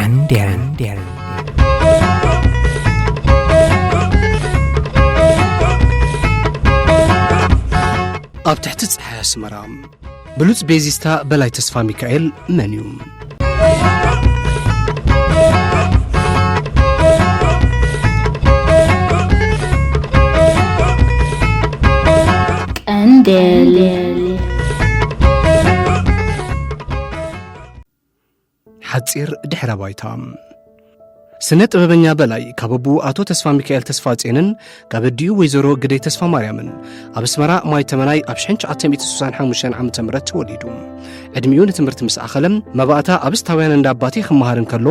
እንዲያን ኣብ ትሕቲ ጸሓይ ኣስመራ ብሉጽ ቤዚስታ በላይ ተስፋ ሚካኤል መን እዩ? ቀንዴል። ሓጺር ድሕረ ባይታ። ስነ ጥበበኛ በላይ ካብ ኣቦኡ ኣቶ ተስፋ ሚካኤል ተስፋ ጼንን ካብ ኣዲኡ ወይዘሮ ግደይ ተስፋ ማርያምን ኣብ ኣስመራ ማይ ተመናይ ኣብ ሽሕን ትሽዓተ ሚእትን ስሳን ሓሙሽተን ዓመተ ምህረት ተወሊዱ። ዕድሚኡ ንትምህርቲ ምስ ኣኸለ መባእታ ኣብ ስታውያን እንዳ ኣባቴ ክመሃር እንከሎ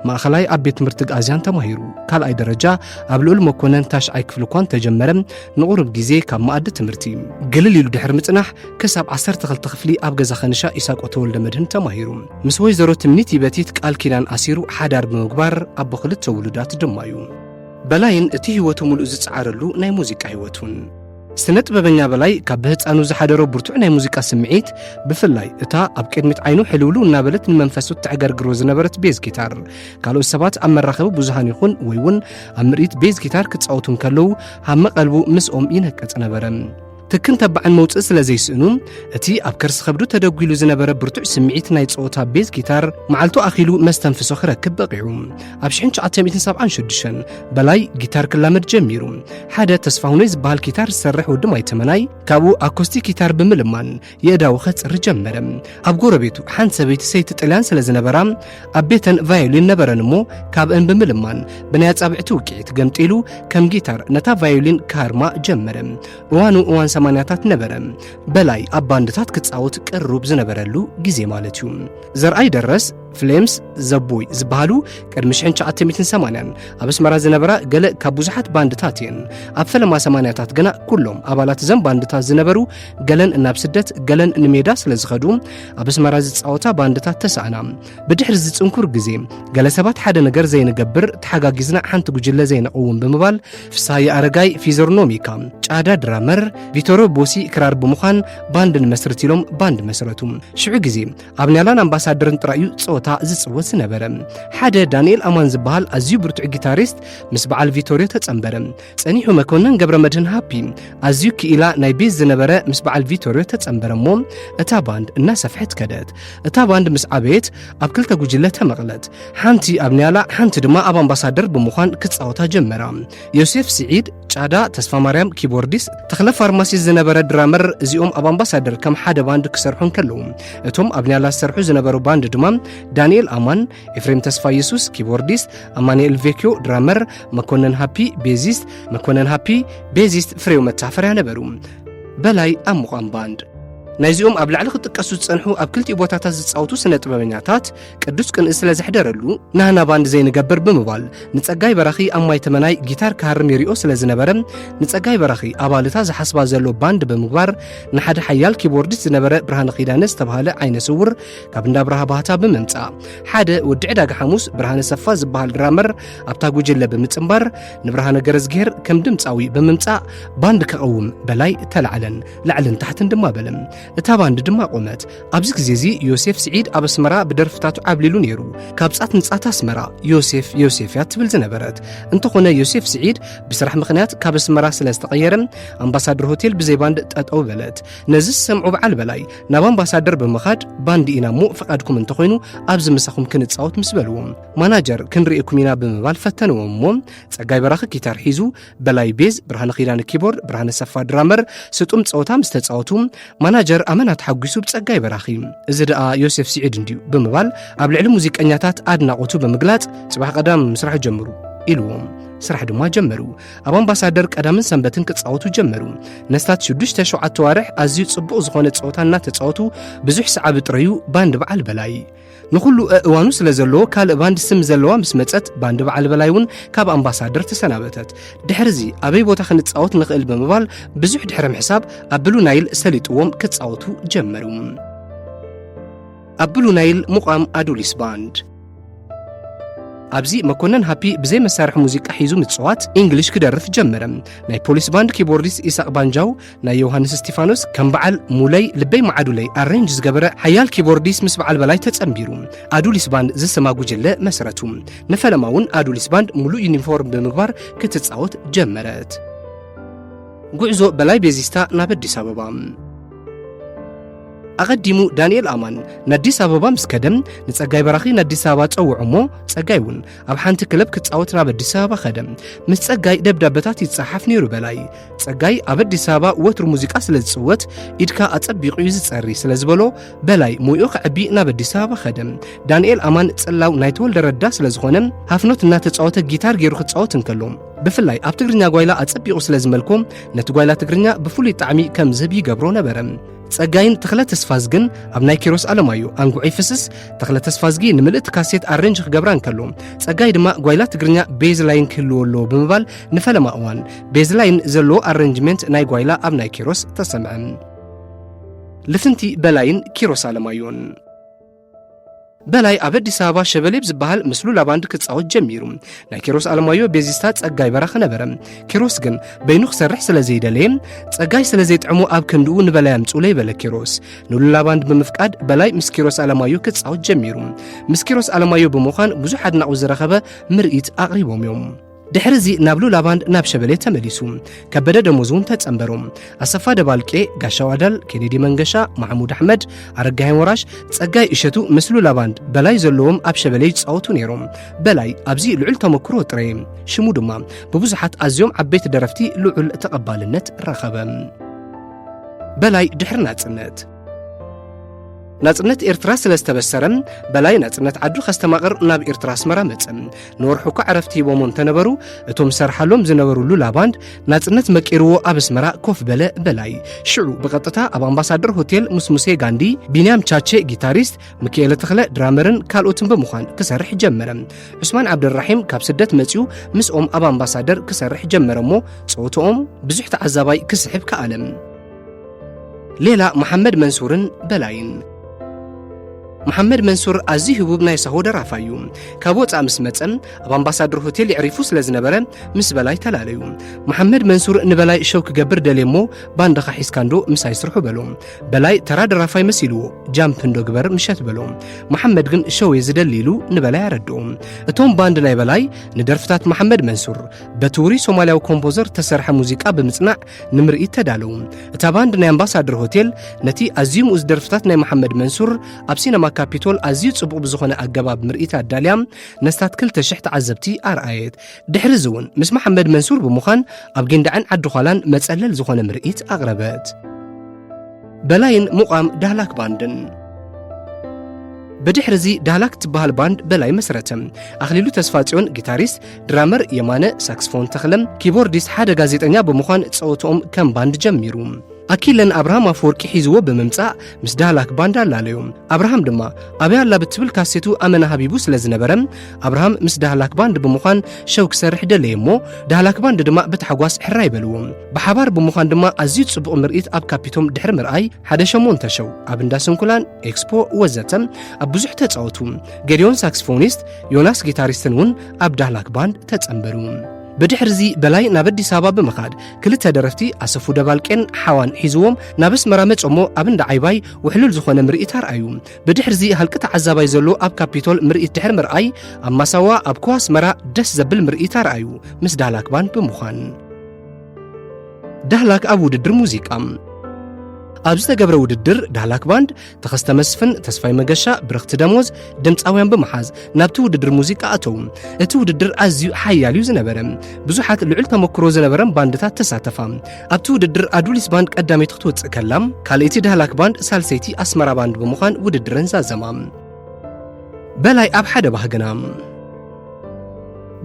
ማእኸላይ ኣብ ቤት ትምህርቲ ግኣዝያን ተማሂሩ። ካልኣይ ደረጃ ኣብ ልኡል መኮነን ታሽዓይ ክፍሊ እኳ እንተጀመረ ንቑሩብ ግዜ ካብ መኣዲ ትምህርቲ ግልል ኢሉ ድሕሪ ምጽናሕ ክሳብ ዓሰርተ ክልተ ክፍሊ ኣብ ገዛ ከንሻ ኢሳቆ ተወልደ መድህን ተማሂሩ። ምስ ወይዘሮ ትምኒት ይበቲት ቃል ኪዳን ኣሲሩ ሓዳር ብምግባር ኣቦ ክልተ ውሉዳት ድማ እዩ። በላይን እቲ ህይወቱ ምሉእ ዝጸዓረሉ ናይ ሙዚቃ ህይወቱን። ስነ ጥበበኛ በላይ ካብ ብህጻኑ ዝሓደሮ ብርቱዕ ናይ ሙዚቃ ስምዒት፣ ብፍላይ እታ ኣብ ቅድሚት ዓይኑ ሕልውልው እናበለት ንመንፈሱ እተዕገርግሮ ዝነበረት ቤዝ ጊታር፣ ካልኦት ሰባት ኣብ መራኸቢ ብዙሃን ይኹን ወይ እውን ኣብ ምርኢት ቤዝ ጊታር ክጻወቱ እንከለዉ፣ ሃመ ቀልቡ ምስኦም ይነቅጽ ነበረ። ትክን ተባዕን መውጽኢ ስለ ዘይስእኑ፣ እቲ ኣብ ከርሲ ከብዱ ተደጒሉ ዝነበረ ብርቱዕ ስምዒት ናይ ጸወታ ቤዝ ጊታር፣ መዓልቱ ኣኺሉ መስተንፍሶ ክረክብ በቒዑ። ኣብ ሽሕን ትሽዓተ ሚእትን ሰብዓን ሽዱሽተን በላይ ጊታር ክላመድ ጀሚሩ። ሓደ ተስፋሁነይ ዝበሃል ጊታር ዝሰርሕ ወዲ ማይ ተመናይ፣ ካብኡ ኣኮስቲክ ጊታር ብምልማን የእዳዉ ከጽሪ ጀመረ። ኣብ ጎረቤቱ ሓንቲ ሰበይቲ ሰይቲ ጥልያን ስለ ዝነበራ፣ ኣብ ቤተን ቫዮሊን ነበረን እሞ፣ ካብአን ብምልማን ብናይ ኣጻብዕቲ ውቅዒት ገምጢሉ ከም ጊታር ነታ ቫዮሊን ክሃርማ ጀመረ። እዋኑ እዋን ሰማንያታት ነበረ። በላይ ኣብ ባንድታት ክጻወት ቅሩብ ዝነበረሉ ግዜ ማለት እዩ። ዘርኣይ ደረስ፣ ፍሌምስ፣ ዘቦይ ዝበሃሉ ቅድሚ ሽሕን ትሽዓተ ሚእትን ሰማንያን ኣብ ኣስመራ ዝነበራ ገለ ካብ ብዙሓት ባንድታት እየን። ኣብ ፈለማ ሰማንያታት ግና ኩሎም ኣባላት እዘን ባንድታት ዝነበሩ ገለን ናብ ስደት ገለን ንሜዳ ስለ ዝኸዱ ኣብ ኣስመራ ዝጻወታ ባንድታት ተሳእና። ብድሕሪ እዚ ጽንኩር ግዜ ገለ ሰባት ሓደ ነገር ዘይንገብር ተሓጋጊዝና ሓንቲ ጉጅለ ዘይነቕውም ብምባል ፍስሃየ ኣረጋይ ፊዘርኖሚካ፣ ጫዳ ድራመር፣ ቪቶሮ ቦሲ ክራር ብምዃን ባንድ ንመስርት ኢሎም ባንድ መስረቱ። ሽዑ ግዜ ኣብ ኒያላን ኣምባሳደርን ጥራይ እዩ ጸወታ ዝጽወት ዝነበረ። ሓደ ዳንኤል ኣማን ዝበሃል ኣዝዩ ብርቱዕ ጊታሪስት ምስ በዓል ቪቶርዮ ተጸንበረ። ጸኒሑ መኮነን ገብረ መድህን ሃፒ ኣዝዩ ክኢላ ናይ ቤዝ ዝነበረ ምስ በዓል ቪቶርዮ ተጸንበረ እሞ እታ ባንድ እናሰፍሐት ከደት። እታ ባንድ ምስ ዓበየት ኣብ ክልተ ጉጅለ ተመቕለት። ሓንቲ ኣብ ኒያላ ሓንቲ ድማ ኣብ ኣምባሳደር ብምዃን ክጻወታ ጀመራ። ዮሴፍ ስዒድ ጫዳ፣ ተስፋ ማርያም ኪቦርዲስት፣ ተኽለ ፋርማሲስት ዝነበረ ድራመር እዚኦም ኣብ ኣምባሳደር ከም ሓደ ባንድ ክሰርሑ እንከለዉ እቶም ኣብ ኒያላ ዝሰርሑ ዝነበሩ ባንድ ድማ ዳንኤል ኣማን፣ ኤፍሬም ተስፋ የሱስ ኪቦርዲስት፣ ኣማኑኤል ቬክዮ ድራመር፣ መኮነን ሃፒ ቤዚስት፣ መኮነን ሃፒ ቤዚስት ፍሬው መታፈርያ ነበሩ። በላይ ኣብ ምቋም ባንድ ናይዚኦም ኣብ ላዕሊ ክጥቀሱ ዝጸንሑ ኣብ ክልቲኡ ቦታታት ዝጻወቱ ስነ ጥበበኛታት ቅዱስ ቅንኢ ስለ ዘሕደረሉ ናህና ባንድ ዘይንገብር ብምባል ንጸጋይ በራኺ ኣብ ማይ ተመናይ ጊታር ክሃርም ይሪኦ ስለ ዝነበረ ንጸጋይ በራኺ ኣባልታ ዝሓስባ ዘሎ ባንድ ብምግባር ንሓደ ሓያል ኪቦርዲስት ዝነበረ ብርሃነ ኪዳነ ዝተባህለ ዓይነ ስውር ካብ እንዳ ብርሃ ባህታ ብምምጻእ ሓደ ወዲ ዕዳጋ ሓሙስ ብርሃነ ሰፋ ዝበሃል ድራመር ኣብታ ጉጅለ ብምጽንባር ንብርሃነ ገረዝግሄር ከም ድምጻዊ ብምምጻእ ባንድ ከቐውም በላይ ተላዕለን ላዕልን ታሕትን ድማ በለ። እታ ባንድ ድማ ቆመት። ኣብዚ ግዜ እዚ ዮሴፍ ስዒድ ኣብ ኣስመራ ብደርፍታቱ ዓብሊሉ ነይሩ። ካብ ጻት ንጻት ኣስመራ ዮሴፍ ዮሴፍ እያ ትብል ዝነበረት። እንተኾነ ዮሴፍ ስዒድ ብስራሕ ምኽንያት ካብ ኣስመራ ስለ ዝተቐየረ ኣምባሳደር ሆቴል ብዘይ ባንድ ጠጠው በለት። ነዚ ዝሰምዑ በዓል በላይ ናብ ኣምባሳደር ብምኻድ ባንድ ኢና እሞ ፍቓድኩም እንተኾይኑ ኣብዚ ምሳኹም ክንጻወት ምስ በልዎም ማናጀር ክንርእየኩም ኢና ብምባል ፈተንዎም እሞ ጸጋይ በራኺ ጊታር ሒዙ በላይ ቤዝ፣ ብርሃነ ኪዳነ ኪቦርድ፣ ብርሃነ ሰፋ ድራመር ስጡም ጸወታ ምስ ተጻወቱ፣ ማናጀር ኣመና ተሓጒሱ ብጸጋይ በራኺ፣ እዚ ደኣ ዮሴፍ ስዒድ እንድዩ ብምባል ኣብ ልዕሊ ሙዚቀኛታት ኣድናቖቱ ብምግላጽ፣ ጽባሕ ቀዳም ስራሕ ጀምሩ ኢልዎም። ስራሕ ድማ ጀመሩ። ኣብ ኣምባሳደር ቀዳምን ሰንበትን ክጻወቱ ጀመሩ። ነስታት ሽዱሽተ ሸውዓተ ዋርሕ ኣዝዩ ጽቡቕ ዝኾነ ጸወታ እናተጻወቱ ብዙሕ ሰዓቢ ጥረዩ ባንድ በዓል በላይ። ንኹሉ ኣእዋኑ ስለ ዘለዎ ካልእ ባንድ ስም ዘለዋ ምስ መጸት ባንድ በዓል በላይ እውን ካብ ኣምባሳደር ተሰናበተት። ድሕርዚ ኣበይ ቦታ ክንጻወት ንኽእል ብምባል ብዙሕ ድሕሪ ምሕሳብ ኣብ ብሉ ናይል ሰሊጥዎም ክጻወቱ ጀመሩ። ኣብ ብሉ ናይል ምቋም ኣዱሊስ ባንድ። ኣብዚ መኮነን ሃፒ ብዘይ መሳርሒ ሙዚቃ ሒዙ ምጽዋት ኢንግሊሽ ክደርፍ ጀመረ። ናይ ፖሊስ ባንድ ኪቦርዲስት ኢሳቕ ባንጃው፣ ናይ ዮሃንስ እስቲፋኖስ ከም በዓል ሙለይ ልበይ መዓዱለይ ኣሬንጅ ዝገበረ ሓያል ኪቦርዲስት ምስ በዓል በላይ ተጸንቢሩ ኣዱሊስ ባንድ ዝስማ ጉጅለ መስረቱ። ንፈለማ እውን ኣዱሊስ ባንድ ሙሉእ ዩኒፎርም ብምግባር ክትጻወት ጀመረት። ጉዕዞ በላይ ቤዚስታ ናብ ኣዲስ ኣበባ። ኣቐዲሙ ዳንኤል ኣማን ንኣዲስ ኣበባ ምስ ከደም ንጸጋይ በራኺ ንኣዲስ ኣበባ ጸውዖ እሞ፣ ጸጋይ እውን ኣብ ሓንቲ ክለብ ክጻወት ናብ ኣዲስ ኣበባ ከደ። ምስ ጸጋይ ደብዳበታት ይጸሓፍ ነይሩ በላይ። ጸጋይ ኣብ ኣዲስ ኣበባ ወትሩ ሙዚቃ ስለ ዝጽወት፣ ኢድካ ኣጸቢቑ እዩ ዝጸሪ ስለ ዝበሎ፣ በላይ ሞይኡ ክዕቢ ናብ ኣዲስ ኣበባ ከደ። ዳንኤል ኣማን ጽላው ናይ ተወልደ ረዳ ስለ ዝኾነ፣ ሃፍኖት እናተጻወተ ጊታር ገይሩ ክጻወት እንከሎ፣ ብፍላይ ኣብ ትግርኛ ጓይላ ኣጸቢቑ ስለ ዝመልኮ፣ ነቲ ጓይላ ትግርኛ ብፍሉይ ጣዕሚ ከም ዝህብ ይገብሮ ነበረ። ጸጋይን ተኽለ ተስፋዝግን ኣብ ናይ ኪሮስ ኣለማዮ ኣንጉዐይ ፍስስ፣ ተኽለ ተስፋዝጊ ንምልእቲ ካሴት ኣሬንጅ ክገብራ እንከሎ፣ ጸጋይ ድማ ጓይላ ትግርኛ ቤዝ ላይን ክህልዎ ኣለዎ ብምባል ንፈለማ እዋን ቤዝ ላይን ዘለዎ ኣሬንጅመንት ናይ ጓይላ ኣብ ናይ ኪሮስ ተሰምዐ። ልፍንቲ በላይን ኪሮስ ኣለማዮን። በላይ ኣብ ኣዲስ ኣበባ ሸበሌ ብዝበሃል ምስ ሉላ ባንድ ክጻወት ጀሚሩ። ናይ ኪሮስ ኣለማዮ ቤዚስታ ጸጋይ በራኺ ነበረ። ኪሮስ ግን በይኑ ክሰርሕ ስለ ዘይደለየ፣ ጸጋይ ስለ ዘይጥዕሞ ኣብ ክንድኡ ንበላይ ኣምጽኡለይ በለ ኪሮስ። ንሉላ ባንድ ብምፍቃድ በላይ ምስ ኪሮስ ኣለማዮ ክጻወት ጀሚሩ። ምስ ኪሮስ ኣለማዮ ብምዃን ብዙሕ ኣድናቖት ዝረኸበ ምርኢት ኣቕሪቦም እዮም። ድሕሪ እዚ ናብ ሉላ ባንድ ናብ ሸበሌ ተመሊሱ። ከበደ ደሞዝ እውን ተጸንበሩ። ኣሰፋ ደባልቄ፣ ጋሻው ኣዳል፣ ኬኔዲ መንገሻ፣ ማሕሙድ ኣሕመድ፣ ኣረጋኸኝ ወራሽ፣ ጸጋይ እሸቱ ምስ ሉላ ባንድ በላይ ዘለዎም ኣብ ሸበሌ ይጻወቱ ነይሮም። በላይ ኣብዚ ልዑል ተመክሮ ጥረየ። ሽሙ ድማ ብብዙሓት ኣዝዮም ዓበይቲ ደረፍቲ ልዑል ተቐባልነት ረኸበ። በላይ ድሕሪ ናጽነት። ናጽነት ኤርትራ ስለ ዝተበሰረ፣ በላይ ናጽነት ዓዱ ከስተማቕር ናብ ኤርትራ ኣስመራ መጸ። ንወርሑ እኳ ዕረፍቲ ሂቦሞ እንተነበሩ፣ እቶም ዝሰርሓሎም ዝነበሩ ሉላ ባንድ ናጽነት መቂርዎ ኣብ ኣስመራ ኮፍ በለ በላይ። ሽዑ ብቐጥታ ኣብ ኣምባሳደር ሆቴል ምስ ሙሴ ጋንዲ፣ ቢንያም ቻቼ ጊታሪስት፣ ሚካኤለ ተኽለ ድራመርን ካልኦትን ብምዃን ክሰርሕ ጀመረ። ዑስማን ዓብደልራሒም ካብ ስደት መጺኡ ምስኦም ኣብ ኣምባሳደር ክሰርሕ ጀመረ እሞ፣ ጸወትኦም ብዙሕ ተዓዛባይ ክስሕብ ከኣለ። ሌላ መሓመድ መንሱርን በላይን። መሓመድ መንሱር ኣዝዩ ህቡብ ናይ ሳሆ ደራፋይ እዩ። ካብ ወጻኢ ምስ መጸ፣ ኣብ ኣምባሳደር ሆቴል የዕሪፉ ስለ ዝነበረ፣ ምስ በላይ ተላለዩ። መሓመድ መንሱር ንበላይ ሸው ክገብር ደልየ እሞ፣ ባንድኻ ሒዝካ እንዶ ምሳይ ስርሑ በሎ። በላይ ተራ ደራፋይ መሲልዎ፣ ጃምፕ እንዶ ግበር ምሸት በሎ። መሓመድ ግን ሸው እየ ዝደሊ ኢሉ ንበላይ ኣረድኦ። እቶም ባንድ ናይ በላይ ንደርፍታት መሓመድ መንሱር በቲ ውሩይ ሶማልያዊ ኮምፖዘር ተሰርሐ ሙዚቃ ብምጽናዕ ንምርኢት ተዳለዉ። እታ ባንድ ናይ ኣምባሳደር ሆቴል ነቲ ኣዝዩ ምኡዝ ደርፍታት ናይ መሓመድ መንሱር ኣብ ሲነማ ካፒቶል ኣዝዩ ጽቡቕ ብዝኾነ ኣገባብ ምርኢት ኣዳልያ ነስታት ክልተ ሽሕ ተዓዘብቲ ኣርኣየት። ድሕሪ እዚ እውን ምስ መሓመድ መንሱር ብምዃን ኣብ ጊንዳዕን ዓዲ ዃላን መጸለል ዝኾነ ምርኢት ኣቕረበት። በላይን ሙቓም ዳህላክ ባንድን። ብድሕሪ እዚ ዳህላክ ትበሃል ባንድ በላይ መስረተ። ኣኽሊሉ ተስፋጽዮን ጊታሪስት፣ ድራመር የማነ፣ ሳክስፎን ተኽለ፣ ኪቦርዲስት ሓደ ጋዜጠኛ ብምዃን ጸወትኦም ከም ባንድ ጀሚሩ። ኣኪለን ኣብርሃም ኣፈወርቂ ሒዝዎ ብምምጻእ ምስ ዳህላክ ባንድ ኣላለዩ። ኣብርሃም ድማ ኣበይ ኣላ ብትብል ካሴቱ ኣመና ሃቢቡ ስለ ዝነበረ፣ ኣብርሃም ምስ ዳህላክ ባንድ ብምዃን ሸው ክሰርሕ ደለየ እሞ፣ ዳህላክ ባንድ ድማ ብታሕጓስ ሕራይ በልዎ። ብሓባር ብምዃን ድማ ኣዝዩ ጽቡቕ ምርኢት ኣብ ካፒቶም ድሕሪ ምርኣይ፣ ሓደ ሸሞንተ ሸው ኣብ እንዳ ስንኩላን፣ ኤክስፖ ወዘተ ኣብ ብዙሕ ተጻወቱ። ገዲዮን ሳክስፎኒስት፣ ዮናስ ጊታሪስትን እውን ኣብ ዳህላክ ባንድ ተጸንበሩ። ብድሕርዚ በላይ ናብ ኣዲስ ኣበባ ብምኻድ ክልተ ደረፍቲ ኣሰፉ ደባልቄን ሓዋን ሒዝዎም ናብ ኣስመራ መጾሞ ኣብ እንዳ ዓይባይ ውሕሉል ዝኾነ ምርኢት ኣርኣዩ። ብድሕርዚ ሃልቂ ተዓዛባይ ዘሎ ኣብ ካፒቶል ምርኢት ድሕሪ ምርኣይ ኣብ ማሳዋ ኣብ ኮዋ ኣስመራ ደስ ዘብል ምርኢት ኣርኣዩ ምስ ዳህላክ ባንድ ብምዃን። ዳህላክ ኣብ ውድድር ሙዚቃ። ኣብ ዝተገብረ ውድድር ዳህላክ ባንድ ተኸስተ መስፍን፣ ተስፋይ መገሻ፣ ብርኽቲ ደሞዝ ድምጻውያን ብምሓዝ ናብቲ ውድድር ሙዚቃ ኣተዉ። እቲ ውድድር ኣዝዩ ሓያል እዩ ዝነበረ። ብዙሓት ልዑል ተመክሮ ዝነበረን ባንድታት ተሳተፋ። ኣብቲ ውድድር ኣዱሊስ ባንድ ቀዳመይቲ ክትወጽእ ከላ፣ ካልኣይቲ ዳህላክ ባንድ፣ ሳልሰይቲ ኣስመራ ባንድ ብምዃን ውድድረን ዛዘማ። በላይ ኣብ ሓደ ባህግና።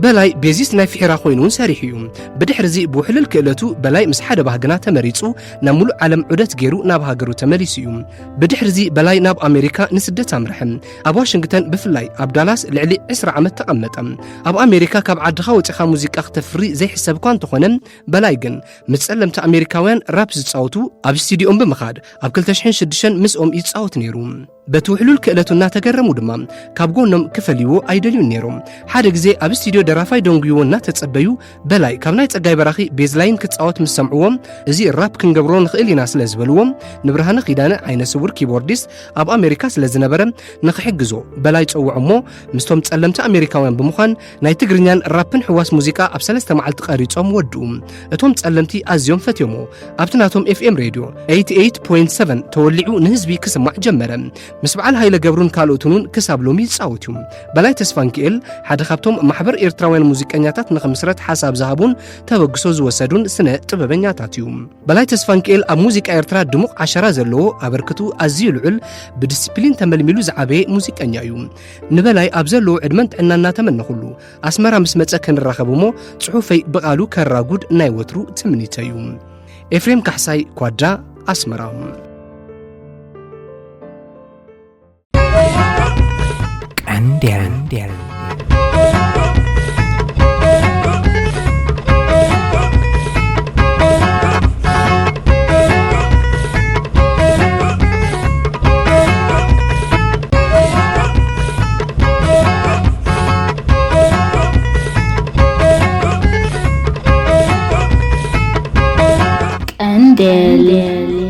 በላይ ቤዚስት ናይ ፊሒራ ኮይኑ እውን ሰሪሑ እዩ። ብድሕርዚ ብውሕልል ክእለቱ በላይ ምስ ሓደ ባህግና ተመሪጹ ናብ ሙሉእ ዓለም ዑደት ገይሩ ናብ ሃገሩ ተመሊሱ እዩ። ብድሕርዚ በላይ ናብ ኣሜሪካ ንስደት ኣምርሐ። ኣብ ዋሽንግተን ብፍላይ ኣብ ዳላስ ልዕሊ ዕስራ ዓመት ተቐመጠ። ኣብ ኣሜሪካ ካብ ዓድኻ ወጺኻ ሙዚቃ ክተፍሪ ዘይሕሰብ እኳ እንተኾነ፣ በላይ ግን ምስ ጸለምቲ ኣሜሪካውያን ራፕ ዝጻወቱ ኣብ ስቱዲኦም ብምኻድ ኣብ ክልተ ሽሕን ሽዱሽተን ምስኦም ይጻወት ነይሩ። በቲ ውሕሉል ክእለቱ እናተገረሙ ድማ ካብ ጎኖም ክፈልይዎ ኣይደልዩን ነይሮም። ሓደ ግዜ ኣብ ስቱድዮ ደራፋይ ደንጉይዎ እናተጸበዩ፣ በላይ ካብ ናይ ጸጋይ በራኺ ቤዝ ላይን ክጻወት ምስ ሰምዕዎ፣ እዚ ራፕ ክንገብሮ ንኽእል ኢና ስለ ዝበልዎ፣ ንብርሃነ ኪዳነ ዓይነ ስውር ኪቦርዲስት ኣብ ኣሜሪካ ስለ ዝነበረ ንኽሕግዞ በላይ ጸውዖ እሞ፣ ምስቶም ጸለምቲ ኣሜሪካውያን ብምዃን ናይ ትግርኛን ራፕን ሕዋስ ሙዚቃ ኣብ ሰለስተ መዓልቲ ቀሪጾም ወድኡ። እቶም ጸለምቲ ኣዝዮም ፈትዮሞ። ኣብቲ ናቶም ኤፍኤም ሬድዮ ኤይቲ ኤይት ፖይንት ሰቨን ተወሊዑ ንህዝቢ ክስማዕ ጀመረ። ምስ በዓል ሃይለ ገብሩን ካልኦትን እውን ክሳብ ሎሚ ይጻወት እዩ። በላይ ተስፋንኪኤል ሓደ ካብቶም ማሕበር ኤርትራውያን ሙዚቀኛታት ንኽምስረት ሓሳብ ዝሃቡን ተበግሶ ዝወሰዱን ስነ ጥበበኛታት እዩ። በላይ ተስፋንኪኤል ኣብ ሙዚቃ ኤርትራ ድሙቕ ዓሸራ ዘለዎ፣ ኣበርክቱ ኣዝዩ ልዑል፣ ብዲስፕሊን ተመልሚሉ ዝዓበየ ሙዚቀኛ እዩ። ንበላይ ኣብ ዘለዎ ዕድመን ጥዕና እናተመነኹሉ፣ ኣስመራ ምስ መጸ ክንራኸብ እሞ ጽሑፈይ ብቓሉ ከራጉድ ናይ ወትሩ ትምኒተይ እዩ። ኤፍሬም ካሕሳይ፣ ኳዳ፣ ኣስመራ። ቀንዴል። ቀንዴል።